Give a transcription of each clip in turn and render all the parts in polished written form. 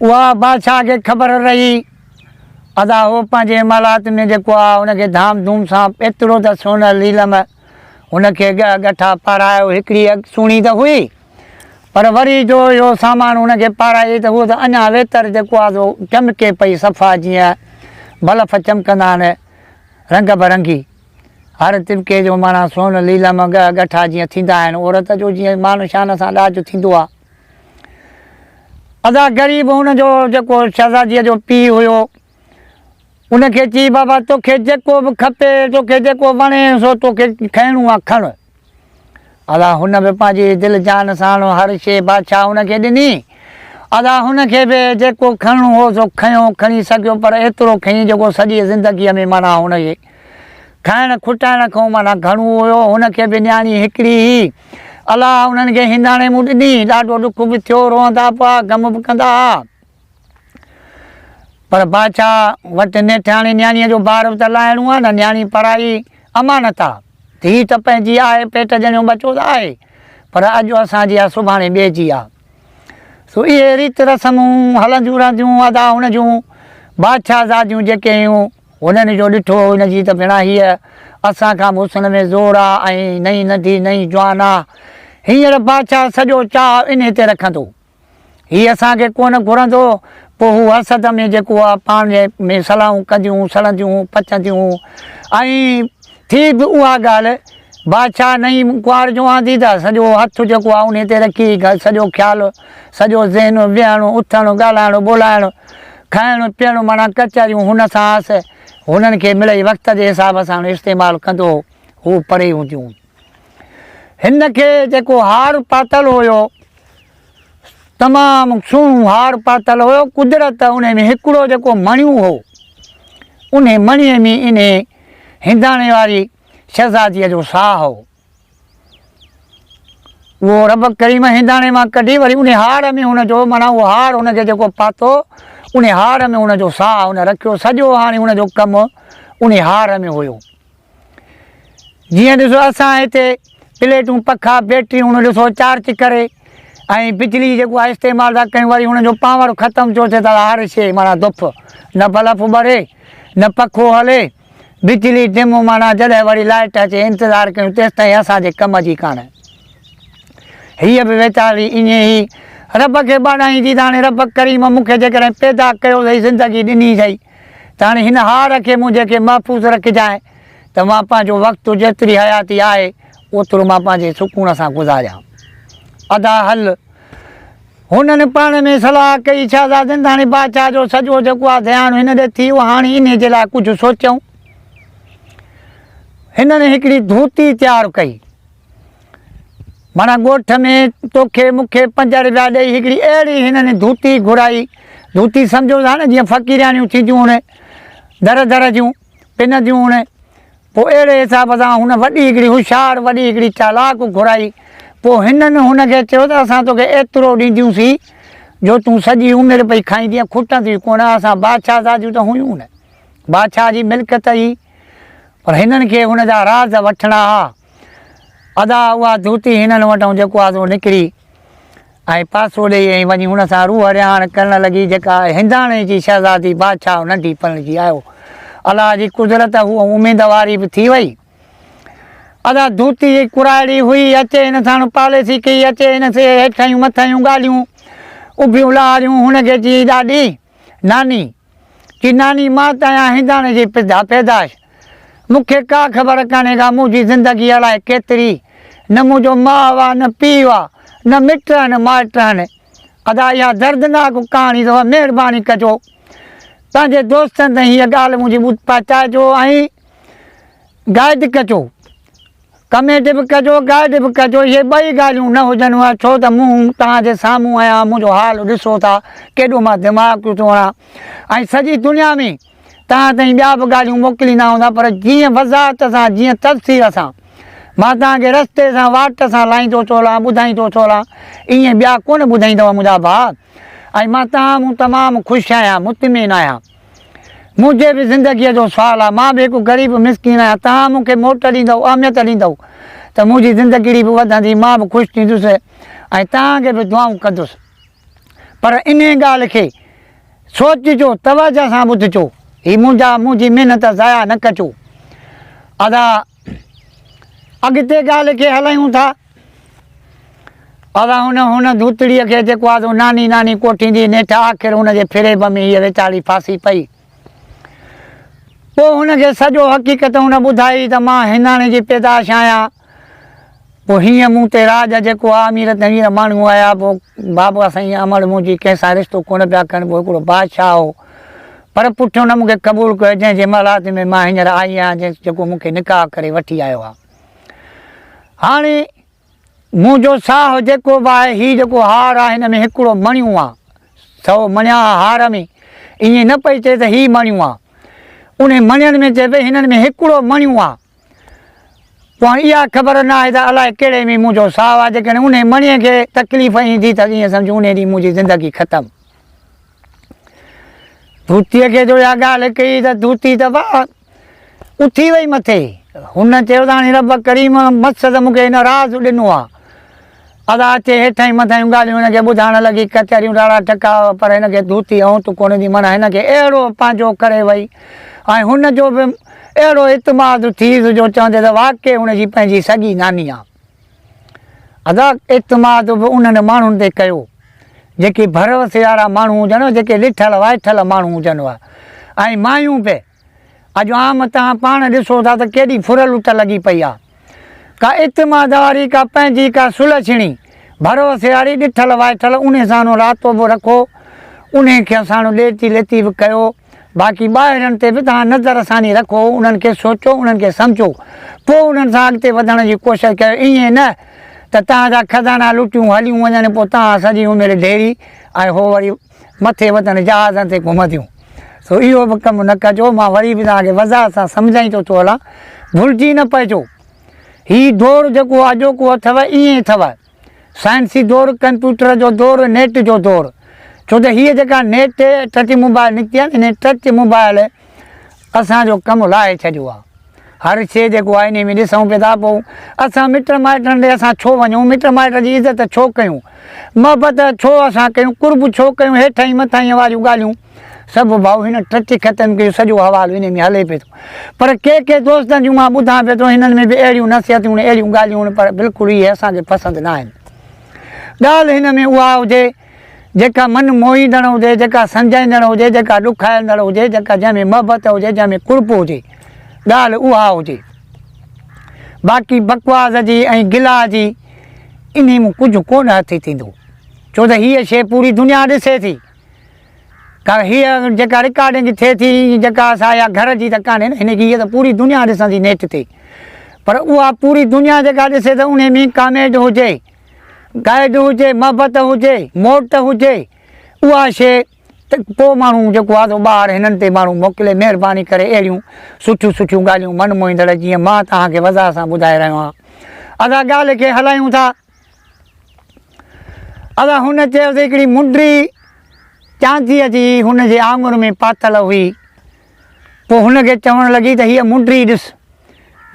اها بادشاهه کي خبر رهي. ادا هو پنهنجي محلات ۾ جيڪو آ ان کي ڌام ڌوم سان ايترو ته سون ليلم هن کي ڳهه ڳٺا پارايو. هڪڙي سهڻي ته هئي پر وري جو اهو سامان هن کي پارائي ته هوء ته اڃا ويتر جيڪو آ سو چمڪي پئي صفا جيئن بلف چمڪندا آهن رنگ برنگي. هر طبقي جو معنيٰ سون ليلم ڳهه ڳٺا جيئن ٿيندا آهن عورت جو جيئن مان شان سان ڏاج ٿيندو آ. ادا غريب هن جو جيڪو شهزاديء جو پيء هيو، ان کي چي، بابا توکي جيڪو به کپي، توکي جيڪو وڻي سو توکي کڻڻو آ کڻ. ادا هن به پنهنجي دل جان ساڻ هر شيء بادشاهه هن کي ڏني. ادا هن کي به جيڪو کڻڻو هو سو کنيو، کڻي سگهيو پر ايترو کنئي جيڪو سڄيء زندگيء ۾ معنيٰ هن جي کائڻ کٽائڻ کان معنيٰ گهڻو هيو. هن کي به نياڻي هڪڙي هئي. الله انهن کي هنداڻي مون ڏني. ڏاڍو ڏک به ٿيو، روئندا به ها، غم به ڪندا ها. پر بادشاهه وٽ نيٺ هاڻي نياڻيء جو بار به ته لاهڻو آهي نه، نياڻي پرائي امانت آ. ڌيء ته پنهنجي آهي، پيٽ ڄڻيو ٻچو ته آهي، پر اڄ اسان جي آ، سڀاڻي ٻئي جي آ. سو اهي ريت رسمون هلنديون رهنديون. ادا هن جون بادشاهه زاديون جيڪي هيون، هنن جو ڏٺو هن جي ته ڀيڻا هيء اسان کان به حسن ۾ زور آ ۽ نئين ننڍي نئين جوان آ. هينئر بادشاهه سڄو چاهه انهي تي رکندو. هي اسان کي ڪونه گهرندو. پوء هو حسد ۾ جيڪو آ پاڻ ۾ صلاحون ڪنديون، سڙنديون، پچنديون ۽ ٿي به اها ڳالهه بادشاهه نئين ڪنوار جو آندي ته سڄو هٿ جيڪو آ انهي تي رکي سڄو خيال، سڄو ذهن، ويهڻ، اٿڻ، ڳالهائڻ، ٻولهائڻ، کائڻ پيئڻ معنيٰ ڪچهريون هن سان هئس. هنن کي مڙئي وقت جي حساب سان استعمال ڪندو هو. هو پري هونديون. هن کي جيڪو هار پاتل هيو، تمام سهڻو هار پاتل هيو. قدرت انهي ۾ هڪڙو جيڪو مڻيون هو، انهي مڻيي ۾ انهي هنداڻي واري شهزاديء جو ساهه هو. اهو رب ڪريم هنداڻي مان ڪڍي وري انهي هار ۾ هن جو معنيٰ اهو هار هن کي جيڪو پاتو انهي هار ۾ هن جو ساهه هن رکيو. سڄو هاڻي هن جو ڪم انهي هار ۾ هيو. جيئن ڏسو اسان هتي پليٽون پکا بيٽريون ڏسو چارج ڪري ۽ بجلي جيڪو آهي استعمال ٿا ڪيون وري هن جو پاور ختم ٿيو ٿئي ته هر شيء معنيٰ دڦ نه بلف ٻري نه پکو هلي بجلي ڊم معنيٰ جڏهن وري لائٽ اچي انتظار ڪيون تيستائين اسان جي ڪم جي ڪانه. هيء به ويچاري ائين ئي رب کي ٻاڏائيندي ته هاڻي رب ڪريم مون کي جيڪڏهن پيدا ڪيو اٿئي زندگي ڏني اٿئي ته هاڻي هن هار کي منهنجي کي محفوظ رکجانء ته مان پنهنجو وقت جيتري حياتي آهي اوترو مان پنهنجي سڪون سان گذاريان. ادا هل. هنن پاڻ ۾ صلاح ڪئي، شهزادين ته هاڻي بادشاهه جو سڄو جيڪو آهي ڌيان هن ڏي ٿي ويو، هاڻي انهي جي لاء ڪجهه سوچيون. هنن هڪڙي ڌوتي تيار ڪئي. معنيٰ ڳوٺ ۾ توکي مون کي پنج رپيا ڏيئي هڪڙي اهڙي هنن ڌوتي گهرائي. ڌوتي سمجهو ٿا نه جيئن فقيرياڻيون ٿينديون هن در در جون پننديون هن. پوء اهڙي حساب سان هن وڏي هڪڙي هوشيار وڏي هڪڙي چالاڪ گهرائي. پوء هنن هن کي چيو ته اسان توکي ايترو ڏينديونسين جو تون سڄي عمر پئي کائيندينء کٽندين ڪونه. اسان بادشاهه زاديون ته هيون نه، بادشاهه جي ملڪيت هئي، پر هنن کي هن جا راز وٺڻا ها. ادا اها ڌوتي هنن وٽئون جيڪو آ سو نڪري ۽ پاسو ڏيئي ۽ وڃي هن سان روح رهاڻ ڪرڻ لڳي جيڪا هنداڻي جي شهزادي بادشاهه ننڍي پرڻجي آيو. الله جي قدرت هوء اميد واري به ٿي وئي. ادا ڌوتي جي ڪرائڙي هئي، اچي هن ساڻ پاليسي ڪئي، اچي هن سي هيٺايون مٿايون ڳالهيون اڀيون لاهريون، هن کي چيائين ڏاڏي، ناني! چي ناني مان ته آهيان هنداڻي جي پيدائش، مون کي ڪا خبر ڪانهي ڪا منهنجي زندگي الائي ڪيتري، نه منهنجو ماء آ نه پيء آ، نه مٽ آهن مائٽ آهن. ادا اها دردناڪ ڪهاڻي اٿو مهرباني ڪجو پنهنجي دوستن تائين هيء ڳالهه منهنجي پهچائجو ۽ گائيڊ ڪجو. ڪمينٽ به ڪجو گائيڊ به ڪجو اهي ٻئي ڳالهيون نه هجن ها ڇو ته مون توهان جي سامهون آهيان منهنجو حال ڏسو ٿا ڪيڏو مان دماغ پيو ٿو هڻان ۽ سڄي دنيا ۾ توهان تائين ٻيا به ڳالهيون موڪليندا هوندا پر جيئن وضاحت سان جيئن تفصيل سان مان توهان کي رستي سان واٽ سان لائيندو ٿو هلان ٻڌائيندو ٿو هلان ائين ٻيا ڪونه ٻڌائيندو منهنجا ڀاء ۽ مان توهان مون تمام خوش آهيان مطمئن آهيان. منهنجي به زندگيء جو سوال آ، مان به هڪ غريب مسڪين آهيان، توهان مون کي موٽ ڏيندؤ، اهميت ڏيندؤ ته منهنجي زندگڙي به وڌندي، مان به خوش ٿيندس ۽ توهان کي به دعائون ڪندس. پر انهيء ڳالهه کي سوچجو، توجه سان ٻڌجو، هي منهنجا منهنجي محنت ضايع نه ڪجو. ادا اڳتي ڳالهه کي هلايون ٿا. ادا هن هن ڌوتڙيء کي جيڪو آ سو ناني ناني ڪوٺيندي نيٺ آخر هن جي فريب ۾ هيء ويچاري ڦاسي پئي. پوء هن کي سڄو حقيقت هن ٻڌائي ته مان هنداڻي جي پيدائش آهيان. پوء هيئن مون تي راڄ جيڪو آ امير تمير ماڻهو آيا پوء بابا سائين امڙ منهنجي ڪنهن سان رشتو ڪونه پيا ڪن پوء هڪڙو بادشاهه هو پر پٺيون نه مون کي قبول ڪيو جنهن جي محلات ۾ مان هينئر آئي آهيان جنهن جيڪو مون کي نڪاح ڪري وٺي آيو آ هاڻي منهنجو ساهه جيڪو به آهي هي جيڪو هار آ هن ۾ هڪڙو مڻيون آ سو مڻيا هار ۾ ائين نه پئي چئي ته هي مڻيون آ انهي مڻين ۾ چئي پئي هنن ۾ هڪڙو مڻيون آ پوء هاڻي اها خبر نه آهي ته الائي ڪهڙي ۾ منهنجو ساهه آهي، جيڪڏهن انهي مڻيء کي تڪليف ايندي ته ائين سمجهه انهي ڏينهن منهنجي زندگي ختم. ڌوتيء کي جو اها ڳالهه ڪئي ته ڌوتي ته واهه اٿي وئي مٿي. هن چيو ته هاڻي رب ڪريم مس ته مون کي هن راز ڏنو آهي. ادا اچي هيٺاهين مٿاهيون ڳالهيون هن کي ٻڌائڻ لڳي، ڪچهريون راڙا ٽڪا پر هن کي ڌوتي اونت ڪونه ڏني، معنيٰ هن کي اهڙو پنهنجو ڪري وئي ۽ هن جو به اهڙو اعتماد ٿيس جو چوندي ته واقعي هن جي پنهنجي سڳي ناني آ. ادا اعتماد به انهن ماڻهن تي ڪيو جيڪي ڀروسي وارا ماڻهو هجن، جيڪي ڏٺل وائٺل ماڻهو هجن ۽ مايون به. اڄ عام توهان پاڻ ڏسو ٿا ته ڪيڏي ڦر لٽ لڳي پئي آ. ڪا اعتماد واري، ڪا پنهنجي، ڪا سلڇڻي، ڀروسي واري، ڏٺل وائٺل انهي سان راتو به رکو، انهي کي ساڻ ڏيتي ليتي به ڪيو، باقي ٻاهرين تي به توهان نظر ثاني رکو، انهن کي سوچو، انهن کي سمجهو، پوء انهن سان اڳتي وڌڻ جي ڪوشش ڪيو، ائين نه ته توهان جا خزانا لٽيون هليون وڃن پوء توهان سڄي عمر ڍيري ۽ هو وري مٿي وتن جهازن تي گهمنديون. سو اهو به ڪم نه ڪجو. مان وري به توهان کي وضاحت سان سمجهائيندو ٿو هلان. ڀلجي نه پئجو. هي دور جيڪو اڄوڪو اٿو ائين اٿو. سائنسي دور، ڪمپيوٽر جو دور، نيٽ جو دور. ڇو ته هيء جيڪا نيٽ ٽچ موبائل نڪتي آهي نه انهي ٽچ موبائل اسان جو ڪم لاهي ڇڏيو آهي. هر شيء جيڪو آهي انهي ۾ ڏسون پيا ٿا پوء اسان مٽ مائٽن ڏي اسان ڇو وڃون مٽ مائٽ جي عزت ڇو ڪيون محبت ڇو اسان ڪيون قرب ڇو ڪيون هيٺائين مٿائين واريون ڳالهيون سڀ ڀائو هن ٽچ ختم ڪيون سڄو حوالو انهي ۾ هلي پئي ٿو پر ڪي ڪي دوستن جون مان ٻڌان پيو ٿو هنن ۾ به اهڙيون نصيحتون اهڙيون ڳالهيون پر بلڪل اهي اسان کي پسند نه آهن ڳالهه هن ۾ اها هجي جيڪا من موهيندڙ هجي، جيڪا سمجهائيندڙ هجي، جيڪا ڏکائيندڙ هجي، جيڪا جنهن ۾ محبت هجي، جنهن ۾ قرب هجي، ڳالهه اها هجي. باقي بڪواس جي ۽ گلا جي انهي مون ڪجهه ڪونه هٿ ٿيندو. ڇو ته هيء شيء پوري دنيا ڏسي ٿي. ڪا هيء جيڪا رڪارڊنگ ٿئي ٿي جيڪا سا اها گهر جي ته ڪانهي نه، هن کي هيء ته پوري دنيا ڏسندي نيٽ تي. پر اها پوري دنيا جيڪا ڏسي ته انهي ۾ ڪاميڊ هجي. گائيڊ هجي، محبت هجي، موٽ هجي، اها شيء ته پوء ماڻهو جيڪو آهي سو ٻاهر هنن تي ماڻهو موڪلي مهرباني ڪري اهڙيون سٺيون سٺيون ڳالهيون من موهيندڙ جيئن مان توهان کي وضاحت سان ٻڌائي رهيو آهيان. اسان ڳالهه کي هلايون ٿا. ادا هن چيو ته هڪڙي منڊي چانديء جي هن جي آڱر ۾ پاتل هئي. پوء هن کي چوڻ لڳي ته هيء منڊي ڏس،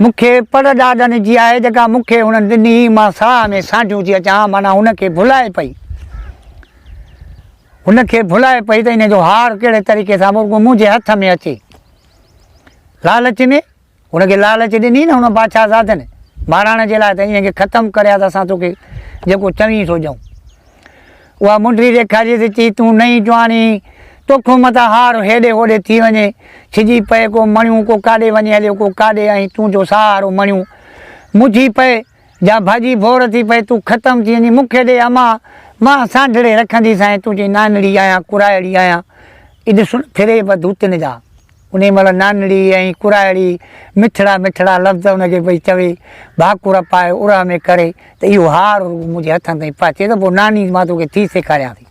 مون کي پڙ ڏاڏن جي آهي، جيڪا مون کي هنن ڏني، مان ساهه ۾ سانڍيون ٿي اچان، معنيٰ هن کي ڀلائي پئي. هن کي ڀلائي پئي ته ان جو هار ڪهڙي طريقي سان به رڳو منهنجي هٿ ۾ اچي. لالچ ۾ هن کي لالچ ڏني نه هن بادشاهه زادن مارائڻ جي لاء ته انهن کي ختم ڪري ها ته اسان توکي جيڪو چوين سو ڏيون. اها منڊي ڏيکاريس چي تون نئين جواڻي توکون متان هار هيڏي هوڏي ٿي وڃي، ڇڄي پئي ڪو مڻيون ڪو ڪاڏي وڃي هليو ڪو ڪاڏي ۽ تون جو سهارو مڻيون مجهي پئي جا ڀاڄي ڀور ٿي پئي تون ختم ٿي وڃين مون کي ڏي امان مان سانڍڙي رکنديسانء تنهنجي نانڙي آهيان ڪرائڙي آهيان اي ڏس نه فريب ڌوتن جا. انهيء مهل نانڙي ۽ ڪرائڙي مٺڙا مٺڙا لفظ ان کي پئي چوي، ڀاڪر پائي ارهه ۾ ڪري ته اهو هار رڳو منهنجي هٿن تائين پهچي ته پوء ناني مان توکي ٿي سيکاريان ٿي.